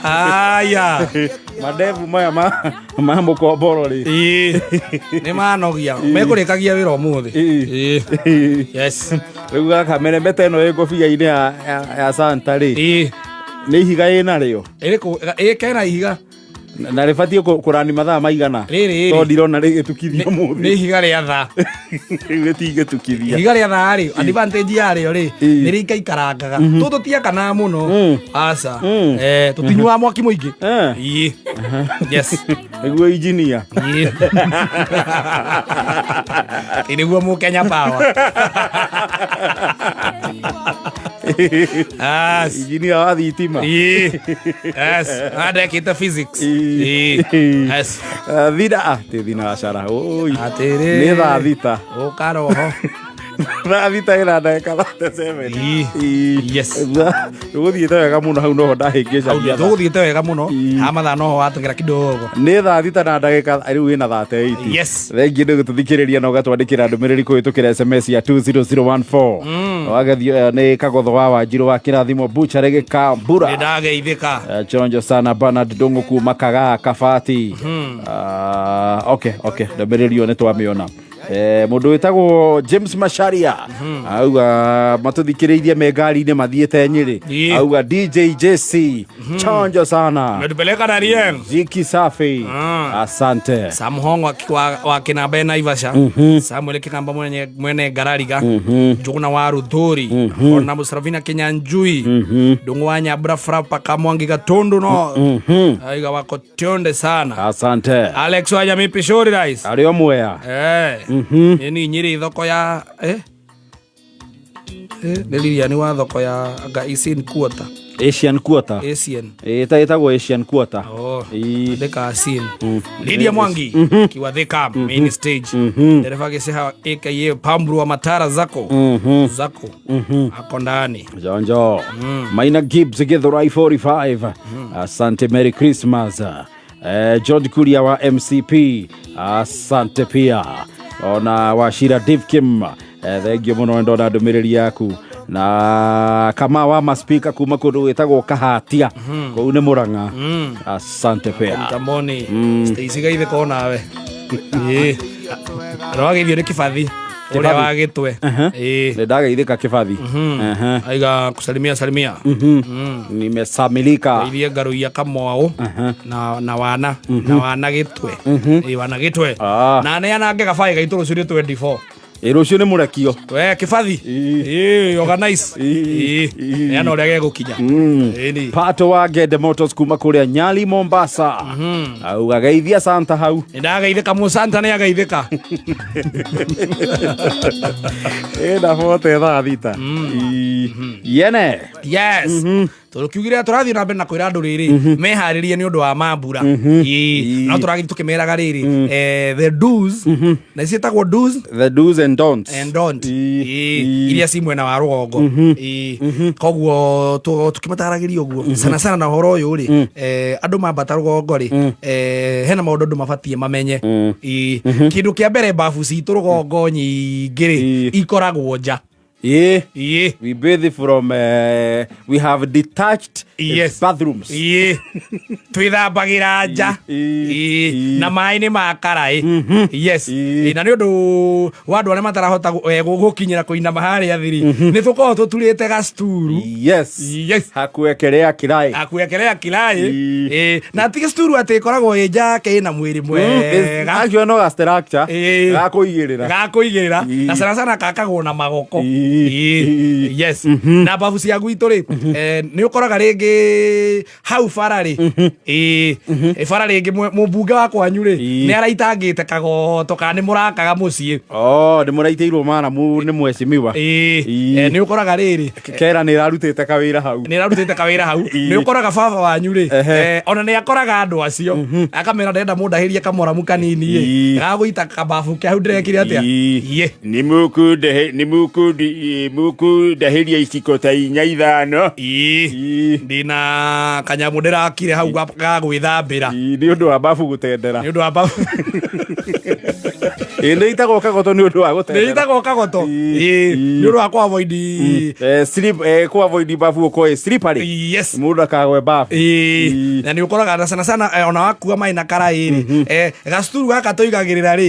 Aya. Mandevu maya ma mũkomboro rĩ. Ĩĩ. Nĩ manogia. Mekũrĩkagia wĩra ũmũthĩ. Ĩĩ. Ĩĩ. Yes. Rĩu gaka merembe ĩno ĩ ngobia-inĩ ya Santa rĩ. Ĩĩ. Nĩ ihiga ĩnarĩo. Ĩrĩkũ? Ĩĩ kena ihiga. Na rĩbatiĩ kũrani mathaa maigana? Rĩrĩ Tondũ rĩ. ndirona rĩgĩtukithia Nĩ ũmũthĩ. ihiga rĩa thaa. Rĩu rĩtingĩtukithia. Ihiga rĩa thaa rĩ, advantage yarĩo rĩ, Ĩĩ. nĩ rĩikaikarangaga. Tũtũ tiakanaga mũno. Aca. Eh, tũtinyuaga mwaki mũingĩ. Eh. Ĩĩ. Yes. Nĩguo injinia. Ĩĩ. Ĩ nĩguo mũkenya power. As. Injinia wa thitima. Ĩĩ. Yes. Andekĩte physics. Ĩĩ. Ĩĩ. Yes. Thina ah, ti thina cara. Oi. Atĩrĩ. Nĩ thaa thita. Ũka roho. Thaa thita ĩna ndagĩka 37. Ĩĩ. Ĩĩ. Yes. Tũgũthiĩte wega mũno hau noho ndahĩngĩcagia thaa. Tũgũthiĩte wega mũno. Ĩĩ. Ha mathaa noho watũgĩra kidogo. Nĩ thaa thita na ndagĩka rĩu ĩna 38. Yes. Thengiũ nĩ gũtũthikĩrĩria na ũgatwandĩkĩra ndũmĩrĩri kũhĩtũkĩra SMS ya 20014. Wagethio nĩ Kagotho wa Wanjirũ wa Kĩrathimo Butchery Gĩkambura. Nĩ ndageithĩka. Chonjo sana Bernard Ndung'u kuma Kagaa Kabati. Okay, ndũmĩrĩri ĩyo nĩ twamĩona. Mũndũ wĩtagwo James Macharia auga matũthikĩrĩirie me ngari-inĩ mathiĩte Nyĩrĩ. Ĩĩ. Auga DJ JC chonjo sana. Umetupeleka Darieng. Ziki safi. Asante. Sam Hong wa Kinamba e Naivasha. Samuel Kigamba mwene Ngarariga. Njuguna wa Ruthuri. Ona Musravina Kinyanjui. Ndung'u wa Nyambura Frapa Kamwangi Gatundu no. Aiga wako tionde sana. Asante. Alex wa Nyami Pishori Rice. Arĩ o mwea. Eh. Nĩ Nyĩrĩ thoko ya eh? Eh, nĩ Lilian wa thoko ya anga Asian Quarter. Asian Quarter. Asian. Ĩtagwo Asian Quarter. Oh. Ĩĩ. Thika Asian. Lydia Mwangi kiwa Thika main stage. Dereva Giseha aka Pambru wa Matara zako. Zako. Ako ndani. Jonjo. Maina Gibbs Githurai 45. Asante, Merry Christmas. George Kuria wa MCP. Asante pia. Ona Wachira Divkim. Thengio mũno ndona ndũmĩrĩri yaku. Na kama wa maspika kuma kũndũ gwĩtagwo Kahatia. Kũu nĩ Mũrang'a. Asante pia. Mtamoni. Stacy gaithe ko nawe. Ĩĩ. Rwageithio nĩ Kibathi. Ũrĩa wa Gĩtwe. Ĩĩ. Nĩ ndageithĩka Kĩbathi. Aiga kusalimia salimia. Nimesamilika. Irie ngaruia kamwau na wana Gĩtwe. Ĩĩ wana Gĩtwe. Ah. Na neanange gabaĩ gaitũ rũciũ nĩ 24. Ĩ rũciũ nĩ mũrekio. We Kĩbathi. Ĩĩ. Ĩĩ organize. Ĩĩ. Ĩĩ. Ĩĩ. Neana ũrĩa gegũkinya. Ĩĩ ni. Pato wa Gede Motors kuma kũrĩa Nyali Mombasa. Auga geithia Santa hau. Nĩ ndageithĩka mũsanta nĩ ageithĩka. Ĩna bote thaa thita. Ĩĩ. Yene. Yes. Tũkiugire tũrathiĩ na mbere na kwĩra andũ rĩrĩ meharĩrie nĩ ũndũ wa mambura. Ĩĩ. No tũrathiĩ tũkĩmeraga rĩrĩ the do's na ciĩtagwo do's The do's and don'ts. and don't. Ĩĩ. Ĩĩ. Ĩĩ. Iria ci mwena wa rũgongo. Ĩĩ. Koguo tũkĩmataragĩria ũguo sana sana na ũhoro ũyũ rĩ, andũ mambata rũgongo rĩ, hena maũndũ andũ mabatiĩ mamenye. Ĩĩ. Kĩndũ kĩa mbere babu citũ rũgongo nyingĩ rĩ Ĩĩ. ikoragwo nja. Ĩĩ. Ĩĩ. We bathe from we have detached Yes. bathrooms. Ĩĩ. Twĩthambagĩra nja. Ĩĩ. Ĩĩ. Ĩĩ. Na maĩ nĩ ma karaĩ. Yes. Ĩĩ. Ĩĩ, na nĩ ũndũ wa andũ arĩa matarahota gũkinyĩra kũinama harĩa thĩ rĩ, nĩ tũkoragwo tũturĩte gacituru. Yes. Yes. Hakuekelea kirai. Akuekelea kirai. Ĩĩ. Ĩĩ. Na ti gacituru atĩ ĩkoragwo ĩ njake ĩna mwĩrĩ mwega. Acio no ga structure. Ĩĩ. Ga kũigĩrĩra. Gakũigĩrĩra. Ĩĩ. Na sana sana kakagwo na magoko. Ĩĩ. Ĩĩ. Ĩĩ. Yes. Na babu cia gwitũ rĩ, nĩ ũkoraga rĩngĩ hau bara rĩ, ĩĩ, bara rĩngĩ mũmbunge wa kwanyu rĩ, Ĩĩ. nĩ araitangĩte kagoto kana nĩ mũrakaga mũciĩ. Oh, nĩ mũraitĩirwo maramu nĩ mwecimiwa. Ĩĩ. Ĩĩ. Nĩ ũkoraga rĩrĩ, Kera nĩ ĩrarutĩte kawĩra hau. Nĩ ĩrarutĩte kawĩra hau. Ĩĩ. Nĩ ũkoraga baba wanyu rĩ, Ehe. ona nĩ akoraga andũ acio akamera ndĩrenda mũndahĩrie kamoramu kanini ĩ Ĩĩ. gagũita kababu ke hau ndĩrekire atĩa. Ĩĩ. Ĩĩ. Nĩ mũkũndahĩria iciko ta inya ithano. Ĩĩ. Ĩĩ. Ndĩna kanyamũ ndĩrakire hau ga gwĩthambĩra. Ĩĩ, nĩ ũndũ wa babu gũtendera. Nĩ ũndũ wa babu. Ĩ nĩ itagwo kagoto nĩ ũndũ wa Nĩ gũtendera. itagwo kagoto. Ĩ, Ĩ, ĩ. nĩ ũndũ wa kũ avoid. Kũ avoid bafu gũkorwo ĩ slippery. Yes. Mũndũ akagwe bafu. Ĩĩ. Na nĩ ũkoraga na sana sana ona wakua maĩ na karaĩ rĩ, gacuturu gaka tũigagĩrĩra rĩ,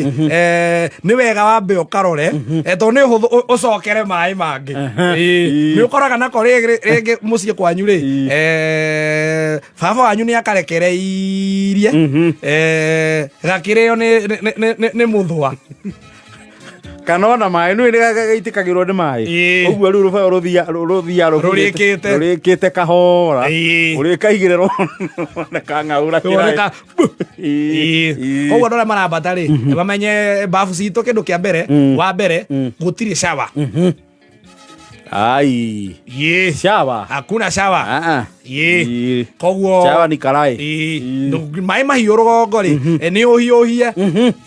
nĩ wega wambe ũkarore, tondũ nĩ ũhũthũ ũcokere maĩ mangĩ. Ĩĩ. Nĩ ũkoraga nako rĩngĩ mũciĩ kwanyu rĩ, baba wanyu nĩ akarekereirie, gakĩrĩo nĩ mũthũa. Kana ona maĩ nĩ gaitĩkagĩrwo nĩ maĩ. Ĩĩ. Ũguo rĩu rũbaũ rũthia Rũrĩkĩte. rũrĩkĩte kahora. Ĩĩ. Ũrĩkaigĩrĩrwo na kang'aũra kĩraĩ. Woneka, Ĩĩ. Ĩĩ. Koguo andũ arĩa marambata rĩ, mamenye babu citũ kĩndũ kĩa mbere, wa mbere gũtirĩ shower. Ai. Ĩĩ. Shower. Hakuna shower. Ah, ah. Ĩĩ. Ĩĩ. Koguo Shower ni karai. Ĩĩ. Maĩ mahiũ rũgongo rĩ, nĩ ũhiũhie.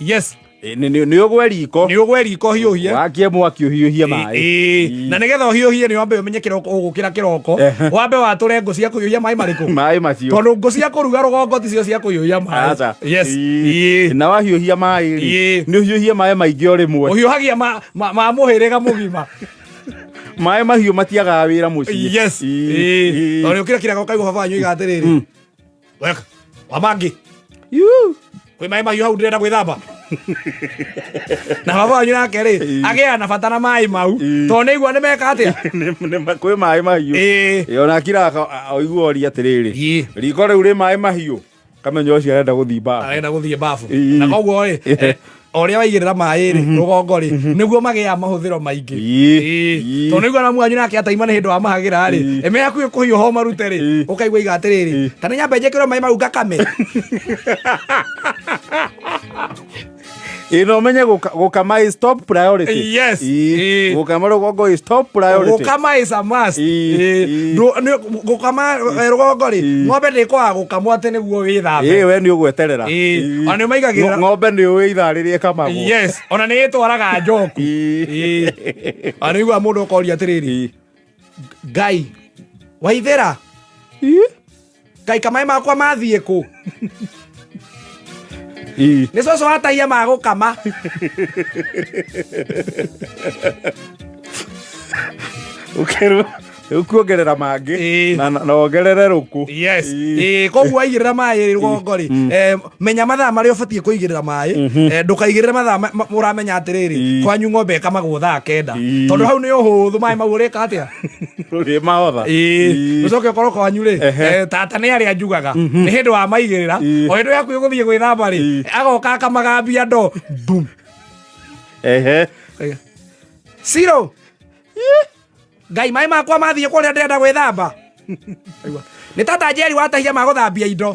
Yes. Nĩ ũgwe riko. Nĩ ũgwe riko ũhiũhie. Wakie mwaki ũhiũhie maĩ. Ĩĩ. Na nĩgetha ũhiũhie nĩ wambe ũmenye kĩroko ũgũkĩra kĩroko. Wambe watũre ngũ cia kũhiũhia maĩ marĩkũ? Maĩ macio. Tondũ ngũ cia kũruga rũgongo ticio cia kũhiũhia maĩ. Aca. Yes. Ĩĩ. Ĩĩ. Na wahiũhia maĩ rĩ, Ĩĩ. nĩ ũhiũhie maĩ maingĩ o rĩmwe. Ũhiũhagia ma mũhĩrĩga mũgima. Maĩ mahiũ matiagaga wĩra mũciĩ. Yes. Ĩĩ. Ĩĩ. Ĩĩ. Tondũ ũkĩra kĩroko ũkaigua baba wanyu oiga atĩrĩrĩ. Weka. Wa mangĩ. Yuu. Kwĩ maĩ mahiũ hau ndĩrenda gwĩthamba. Na baba wanyu nake rĩ, agĩa na bata na maĩ mau. Tondũ nĩ aigua nĩ meka atĩa? Kwĩ maĩ mahiũ. Ĩĩ. Ĩĩ, ona akira oigua oria atĩrĩrĩ. Ĩĩ. Riko rĩu rĩ maĩ mahiũ. Kamenya ũcio arenda gũthiĩ babu. Arenda gũthiĩ babu. Ĩĩ. Na koguo rĩ, o ũrĩa waigĩrĩra maĩ rĩ, rũgongo rĩ, nĩguo magĩaga mahũthĩro maingĩ. Ĩĩ. Ĩĩ. Ĩĩ. Tondũ nĩguo na mwanyu nake ataima nĩ hĩndĩ wamahagĩra rĩ, Ĩĩ. ĩme hakuhĩ kũhiũha ũmarute rĩ, Ĩĩ. ũkaigua iga atĩrĩrĩ, Ĩĩ. ta nĩ nyambe njĩkĩrwo maĩ mau ngakame. Ĩĩ na ũmenye gũkama is top priority. Yes. Ĩĩ. Ĩĩ. Gũkama rũgongo is top priority. Gũkama is a must. Ĩĩ. Ĩĩ. Ĩĩ. Gũkama rũgongo rĩ, Ĩĩ. ng'ombe ndĩkwaga gũkamwo atĩ nĩguo wĩthambe. Ĩĩ we nĩ ũgweterera. Ĩĩ. Ĩĩ. Ona nĩ maigagĩrĩra- Ng'ombe nĩ ũĩ ithaa rĩrĩa ĩkamagwo. Yes. Ona nĩ ĩtwaraga njoku. Ĩĩ. Ĩĩ. Ona nĩ ũiguaga mũndũ ũkoria atĩrĩrĩ, Ĩĩ. Ngai waithĩra, Ĩĩ. Ngai kamaĩ makwa mathiĩ kũ? Ĩĩ. Nĩ cũcũ watahia ma gũkama. Ũkerwo ũkuongerera mangĩ Ĩĩ. na wongerere rũkũ. Yes. Ĩĩ. Ĩĩ, koguo waigĩrĩra maĩ rũgongo rĩ, menya mathaa marĩa ũbatiĩ kũigĩrĩra maĩ, ndũkaigĩrĩre mathaa ũramenya atĩrĩrĩ, Ĩĩ. kwanyu ng'ombe ĩkamagwo thaa 9. Ĩĩ. Tondũ hau nĩ ũhũthũ maĩ mau ũrĩka atĩa? Rũrĩ mahotha. Ĩĩ. Ĩĩ. Ũcoke ũkorwo kwanyu rĩ, Ehe. tata nĩ arĩa njugaga nĩ hĩndĩ wamaigĩrĩra, Ĩĩ. o hĩndĩ yaku ĩgũthiĩ gwĩthamba rĩ, Ĩĩ. agoka akamagambia ndoo boom. Ehe. Ciro. Ngai maĩ makwa mathiĩ kũrĩa ndĩrenda gwĩthamba. Aigua. Nĩ tata Njeri watahia ma gũthambia indo.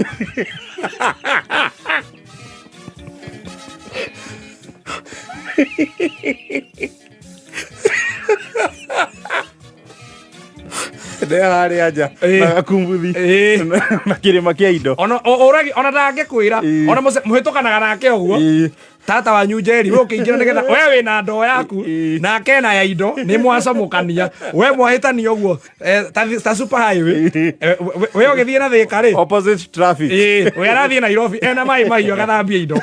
Ndĩ harĩa nja Ĩĩ. na gakumbuthi Ĩĩ. na kĩrĩma kĩa indo. Ona ũragi ona ndangĩkwĩra. Ĩĩ. Ona mũhĩtũkanaga nake ũguo. Ĩĩ. Tata wanyu Njeri we ũkĩingĩra nĩgetha we wĩna ndoo yaku Ĩĩ. nake ena ya indo nĩ mwacamũkania we mwahĩtania ũguo, ta super highway. We ũgĩthiĩ na Thĩka rĩ, Opposite traffic. Ĩĩ, we arathiĩ Nairobi ena maĩ mahiũ agathambia indo.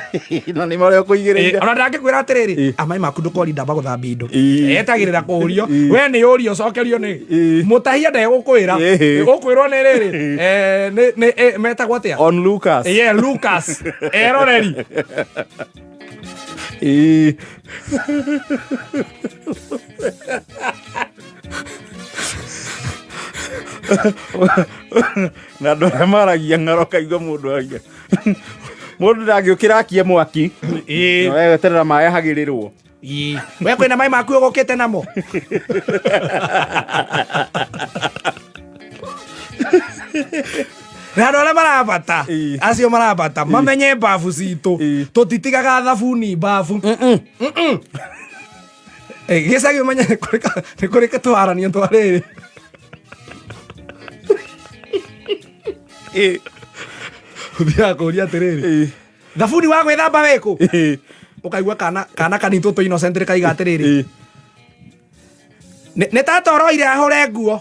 Na nĩ marĩa ũkũigĩrĩire. Ona ndangĩkwĩra atĩrĩrĩ, Ĩĩ. maĩ maku ndũkori ndamba gũthambia indo. Ĩĩ. Etagĩrĩra kũũrio. Ĩĩ. We nĩ ũrio ũcokerio nĩ Ĩĩ. mũtahia ndegũkwĩra. Ĩĩ. Ũkwĩrwo nĩ rĩrĩ, nĩ metagwo atĩa? On Lucas. Yeah, Lucas eroreri. Ĩĩ. Na andũ arĩa maragia ng'aro kaigua mũndũ aragia mũndũ ndangĩũkĩra akie mwaki. Ĩĩ. Na weterera maĩ ahagĩrĩrwo. Ĩĩ. We kwĩna maĩ maku ũgũkĩte namo. Na andũ arĩa marabata, Ĩĩ. acio marabata mamenye mbabu citũ. Ĩĩ. Tũtitigaga thabuni mbabu. Mm-mm. Gĩcagi ũmenye nĩ kũrĩ tũharanio twa rĩrĩ. Ĩĩ. Ũthiaga kũũria atĩrĩrĩ, Ĩĩ. thabuni wa gwĩthamba wĩkũ? Ĩĩ. Ũkaigua kana kanitũ tũ innocent kaiga atĩrĩrĩ, Ĩĩ. Nĩ tata ũroire ahũre nguo.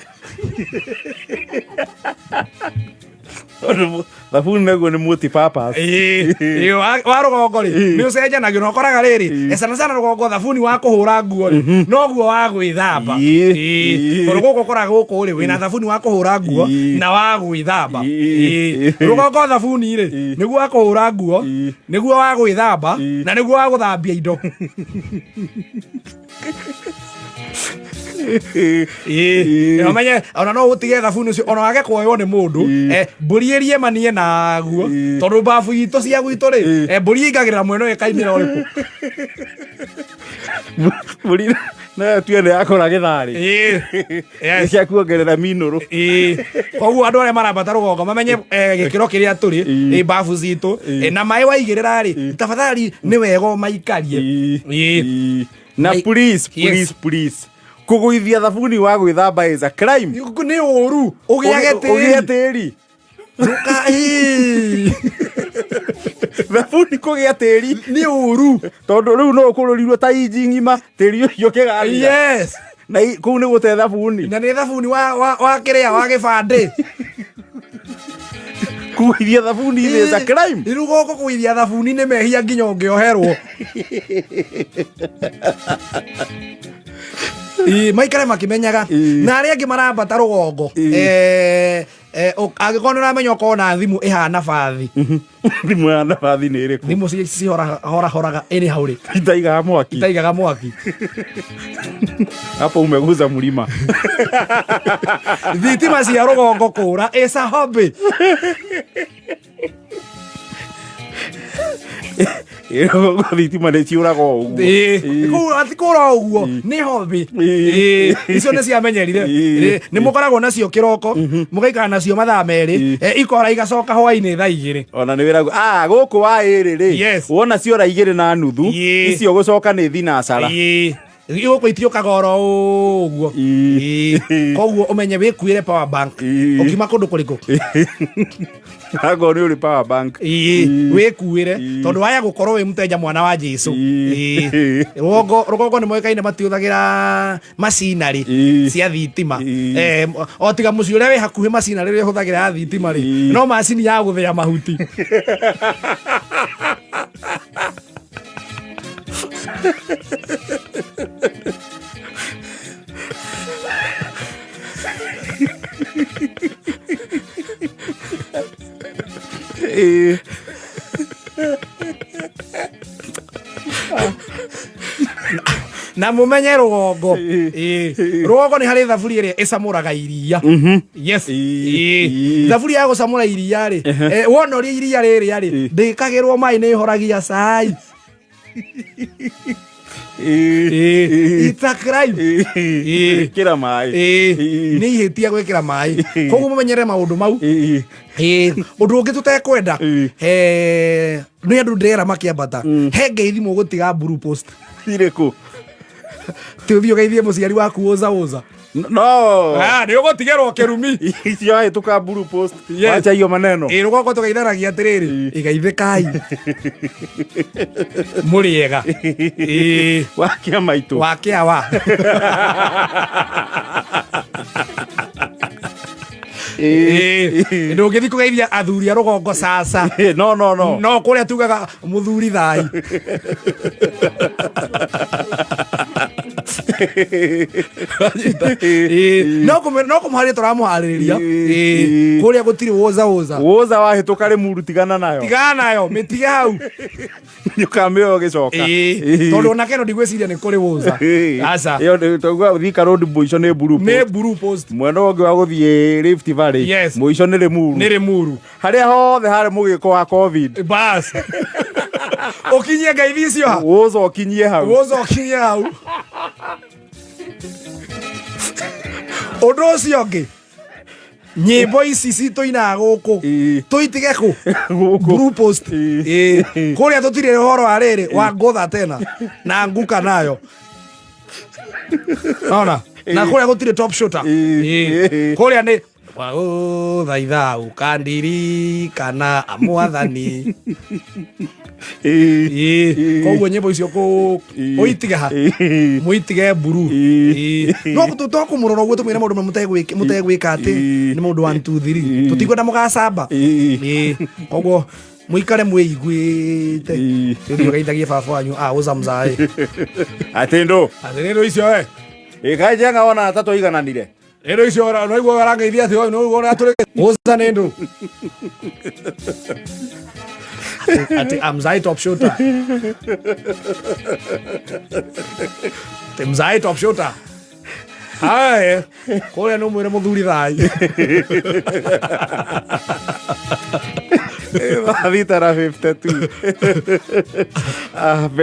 Tondũ thabuni naguo nĩ multi purpose. Ĩĩ, ĩĩ, wa rũgongo rĩ nĩ ũcenjanagio na ũkoraga rĩrĩ sana sana rũgongo thabuni wa kũhũra nguo rĩ noguo wa gwĩthamba. Ĩĩ, Ĩĩ, ĩĩ. tondũ gũkũ ũkoraga gũkũ rĩ wĩna thabuni wa kũhũra nguo Ĩĩ. na wa gwĩthamba. Ĩĩ. Ĩĩ, rũgongo thabuni rĩ Ĩĩ. nĩguo wa kũhũra nguo, Ĩĩ. nĩguo wa gwĩthamba, Ĩĩ. na nĩguo wa gũthambia indo. Ĩĩ, na ũmenye ona no ũtige thabuni ũcio ona wage kuoywo nĩ mũndũ, mbũri ĩrie manie naguo, Ĩĩ. tondũ babu itũ cia gwitũ rĩ, Ĩĩ. mbũri ĩingagĩrĩra mwena ũyũ ĩkaimĩra ũrĩkũ. Mbũri nayo tue nĩ yakora gĩtharĩ. Ĩĩ. Yes. Cia kuongerera minũrũ. Ĩĩ. Koguo andũ arĩa marambata rũgongo mamenye gĩkĩro kĩrĩa tũrĩ, Ĩĩ. babu citũ, Ĩĩ. na maĩ waigĩrĩra rĩ, tafadhali nĩ wega ũmaikarie. Ĩĩ. Ĩĩ. Ĩĩ. Na please, Yes. please, please, kũgũithia thabuni wa gwĩthamba is a crime. Nĩ ũru ũgĩage Ũgĩe tĩri. tĩri. Ĩĩ. Thabuni kũgĩa tĩri Nĩ ũru. Tondũ rĩu no ũkũrũrirwo ta inji ng'ima tĩri ũcio ũkĩgathira. Yes. Na kũu nĩ gũte thabuni. Na nĩ thabuni wa kĩrĩa wa gĩbandĩ. Kũgũithia thabuni is a crime. Rĩu gũkũ kũgũithia thabuni nĩ mehia nginya ũngĩoherwo. Ĩĩ, maikare makĩmenyaga. Ĩĩ. Na arĩa angĩ marambata rũgongo, Ĩĩ. Angĩkorwo nĩ ũramenya ũkorwo na thimũ ĩhana bathi. Thimũ ya nabathi nĩ ĩrĩkũ? Thimũ cihorahoraga ĩrĩ hau rĩ. Itaigaga mwaki. Itaigaga mwaki. Hapo umeguza mlima. Thitima cia rũgongo kũra is a hobby. Rũgongo thitima nĩ ciũraga o ũguo. Ĩĩ, kũu ati kũra ũguo nĩ hobby. Ĩĩ. Ĩĩ, icio nĩ ciamenyerire. Ĩĩ. Ĩĩ, nĩ mũkoragwo nacio kĩroko, mũgaikara nacio mathaa 2, ikora igacoka hwainĩ thaa 2. Ona nĩ wĩragwo gũkũ wa ĩrĩ rĩ, Yes. wona ciora 2.5, Ĩĩ. icio gũcoka nĩ thinacara. Ĩĩ. Gũkũ itiũkaga oro ũguo. Ĩĩ. Ĩĩ. Koguo ũmenye wĩkuĩre power bank. Ĩĩ. Ũkiuma kũndũ kũrĩkũ? Akorwo nĩ ũrĩ power bank. Ĩĩ, wĩkuĩre Ĩĩ. tondũ waya gũkorwo wĩ mũteja mwana wa Jesu. Ĩĩ. Ĩĩ. Rũgongo nĩ moĩkaine matiũthagĩra macinarĩ Ĩĩ. cia thitima. Ĩĩ. O tiga mũciĩ ũrĩa wĩ hakuhĩ macinarĩ ĩrĩa ĩhũthagĩra ya thitima rĩ, Ĩĩ. no macini ya gũthĩa mahuti. Ĩĩ. Na mumenye rũgongo. Ĩĩ. Ĩĩ. Rũgongo nĩ harĩ thaburi ĩrĩa ĩcamũraga iria. Yes. Ĩĩ. Ĩĩ. Ĩĩ. Thaburi ya gũcamũra iria rĩ, wona ũrĩa iria rĩrĩa rĩ, ndĩkagĩrwo maĩ nĩ ĩhoragia cai. Ĩĩ. Ĩĩ. It's a crime. Ĩĩ. Ĩkĩra maĩ. Ĩĩ. Ĩĩ. Nĩ ihĩtia gwĩkĩra maĩ. Koguo mũmenyere maũndũ mau. Ĩĩ. Ĩĩ. Ũndũ ũngĩ tũtekwenda, Ĩĩ. nĩ andũ ndĩrera makĩambata, he ngeithi mũgũtiga blue post. Irĩkũ? Ti ũthiĩ ũgeithie mũciari waku ũza ũza. No. Nĩ ũgũtigĩrwo kĩrumi. Icio hĩtũka blue post. Yes. Wacha hiyo maneno. Ĩĩ, rũgongo tũgeithanagia atĩrĩrĩ, ĩgeithĩkai mũrĩega. Ĩĩ. Wakia maitũ. Wakia wa. Ĩĩ. Ĩĩ. Ndũngĩthiĩ kũgeithia athuri a rũgongo caca. No, no, no. No kũrĩa tugaga mũthuri thai. Ĩĩ. No kũmũharĩria tũramũharĩrĩria. Ĩĩ. Kũrĩa gũtirĩ woza woza. Woza wahĩtũka rĩmuru tigana nayo. Tigana nayo, mĩtige hau. Nĩ ũkamĩoya ũgĩcoka. Ĩĩ. Tondũ ona keno ndigwĩciria nĩ kũrĩ woza. Aca. Ĩyo nĩ tauga Thika Road mũico nĩ blue Nĩ post. blue post. Mwena ũngĩ wa gũthiĩ Rift Valley Yes. mũico nĩ Limuru. Nĩ Limuru. Harĩa hothe harĩ mũgĩko wa COVID. Bas. Ũkinyie ngeithi icio ha? Woza ũkinyie hau. Woza ũkinyie hau. Ũndũ ũcio ũngĩ, nyĩmbo ici citũinaga gũkũ, Ĩĩ. tũitige kũ? Gũkũ. Blue post. Ĩĩ. Ĩĩ. Kũrĩa tũtirĩ ũhoro wa rĩrĩ wa ngũtha tena na nguka nayo. Ona na kũrĩa gũtirĩ top shooter. Ĩĩ. Ĩĩ. Kũrĩa nĩ Wagũthaitha ũkandirikana mwathani. Ĩĩ. Ĩĩ, koguo nyĩmbo icio kũ ũitige ha mũitige mburu. Ĩĩ. No tokũmũrora ũguo tũmwĩre maũndũ marĩa mũtegwĩka atĩ nĩ maũndũ 1 2 3 tũtikwenda mũgacamba. Ĩĩ, koguo mũikare mwĩiguĩte. Tũthiĩ ũgeithagie baba wanyu a ũca mzaĩ. Atĩ ndũ. Atĩ nĩ ndũ icio we. Ĩkajenga wona ta tũigananire. Nĩ ndũ icio noigua arangeithia atĩ ũyũ nĩguo ũrĩa tũrĩ ũca nĩ ndũ atĩ I'm mzae top shooter, atĩ mzae top shooter. Haya, kũrĩa nĩ mwĩre mũthuri thai. 3:52. Ah.